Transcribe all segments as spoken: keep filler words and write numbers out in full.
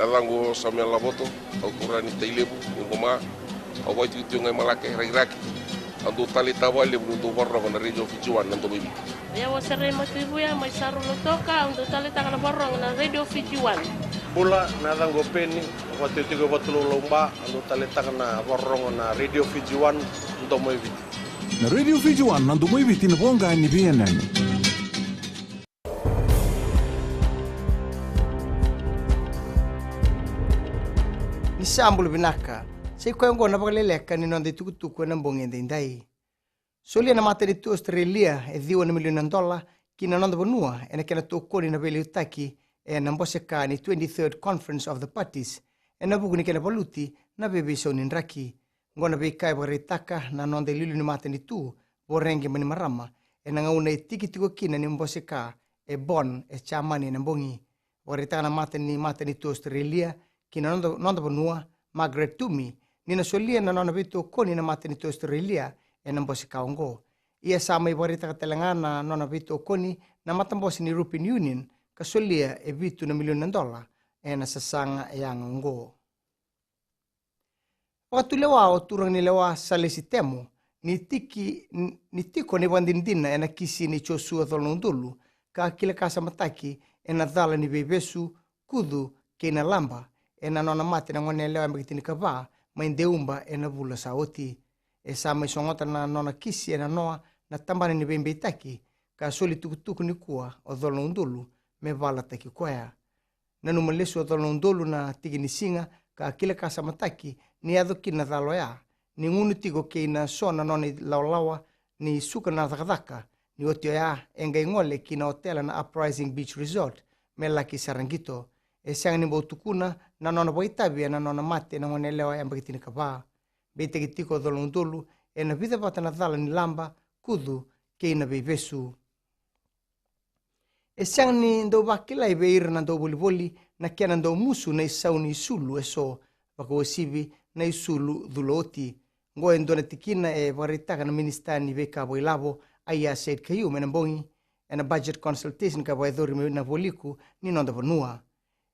Yacaqu o Samuel Lavoto, au turaga ni Tailevu, ni Goma. Au vakaitikotiko ga i Malake, Rakiraki. Au dau taleitaka vakalevu niu dau vakarorogo na Radio Fiji One, na Domo i Viti. Au o Serei Matuivuya mai Saru, Lautoka, au dau taleitaka na vakarorogo na Radio Fiji One. Bula, na yacaqu o Peni, au vakaitikotiko e Vatulaulau, Ba, au dau taleitaka na vakarorogo na Radio Fiji One, na Domo i Viti. Na Radio Fiji One, na Domo i Viti, na voqa ni veiyanuyanu. Ni sa bula vinaka. Sa i koya oqo na vakaleleka ni noda itukutuku ena bogi edaidai. Solia na matanitu Australia e ciwa na milioni na dola ki na noda vanua ena kena tokoni na veiliutaki ena bose ka ni twenty-third Conference of the Parties, ena vuku ni kena valuti na veiveisau ni draki. Oqo na veika e vakaraitaka na noda iliuliu ni matanitu, Voreqe Bainimarama, ena gauna e tiki tiko kina ni bose ka e Bonn, e Jamani, ena bogi. Vakaraitaka na mata ni matanitu Australia ki na noda, noda vanua, Margaret Twomey, ni na solia na nona veitokoni na matanitu Australia ena bose ka oqo. Ia sa mai vakaraitaka tale ga na nona veitokoni na matabose ni European Union, ka solia e vitu na milioni na dola ena sasaga yaga oqo. Vakatulewa o turaga ni lewa Salesi Temo ni tiki, ni tiko na ivakadinadina ena kisi nei Josua Colaudolu ka kilakasamataki ena cala ni veivesu, kucu kei na laba ena nona mate na goneyalewa yabaki tinikava mai Deuba ena vula sa oti. E sa mai sogota na nona kisi e nanoa na tabana ni veibeitaki ka soli tukutuku nikua o Colaudolu me valataki koya. Nanuma lesu o Colaudolu na tiki ni siga ka kilakasamataki ni yaco kina na cala oya, ni gunu tiko kei na so na nona ilawalawa ni suka na cakacaka, ni oti oya e qai gole ki na otela na Uprising Beach Resort me laki sara qito. E sega ni bau tukuna na nona vakaitavi ena nona mate na goneyalewa yabaki tinikava. Beitaki tiko o Colaudolu ena vica vata na cala ni laba, kucu kei na veivesu. E sega ni dau vakilai vei ira na dauvolivoli na kena dau musu na isau ni isulu eso, vakauasivi na isulu cula oti. Oqo e dua na tikina e vakaraitaka na minisita ni veika vakailavo, Aiyaz Sayed-Khaiyum, ena bogi ena budget consultation ka vakayacori mai na vualiku ni noda vanua.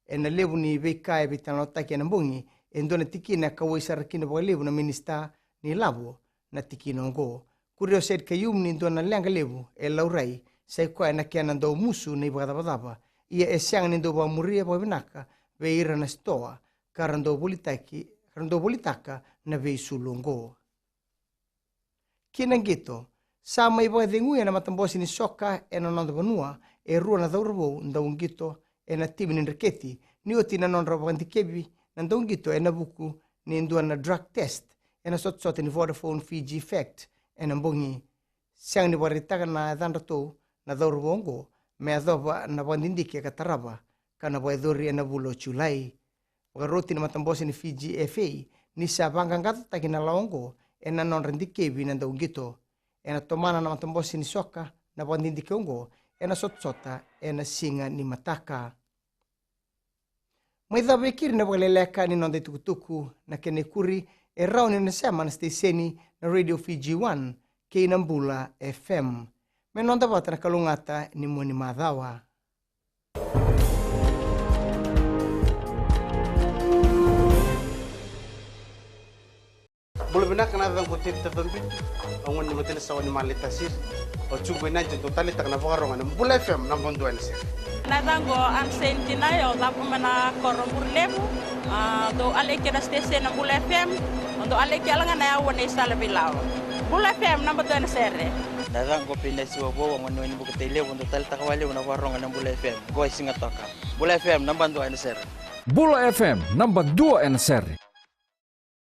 Ena levu ni veika e veitalanoataki ena bogi, e dua na tikina e kauwai sara kina vakalevu na minisita ni lavo na tikina oqo. Kuria o Sayed-Khaiyum ni dua na leqa levu e laurai sa i koya na kena dau musu na ivakacavacava, ia e sega ni dau vakamuria vakavinaka vei ira na sitoa ka ra dau volitaki, ra dau volitaka na veisulu oqo. Ki na qito, sa mai vakaceguya na matabose ni soka ena noda vanua e rua na cauravou dauqito ena timi ni dreketi, ni oti na nodra vakadikevi na dauqito ena vuku ni dua na drug test ena sotasota ni Vodafone Fiji Fact ena bogi. Sega ni vakaraitaka na yacadratou na cauravou oqo me yacova na vakadidike ka tarava ka na vakayacori ena vula o Julai. Vakaroti na matabose ni Fiji F A ni sa vaqaqacotaki na lawa oqo ena nodra dikevi na dauqito. Ena tomana na matabose ni soka na vakadidike oqo ena sotasota ena siga ni mataka. Mai cava e keri na vakaleleka ni noda itukutuku, na kena ikuri e rawa ni na sema na siteseni na Radio Fiji One kei na Bula F M. Me noda vata na kalougata ni mua ni macawa. Bula vinaka, na yacaqu o Tevita Cobitu, au gone ni Matanisawa ni Malitasiri. Au tiko i Nadi, dau taleitaka na vakarogo ena Bula F M, naba dua ena sere. Na yacaqu o Ansein Tinai, au cavu mai na koro Burilevu. A, dau aleki na siteseni na Bula F M, au dau aleki yala ga na yaua ni sala veilawa. Bula F M, naba dua ena sere. Na yacaqu o Peni Siwavou, au gone ni Bukitailevu, dau taleitaka vakalevu na vakarogo ena Bula F M. Qo e Sigatoka. Bula F M, naba dua ena sere. Bula F M, naba dua ena sere.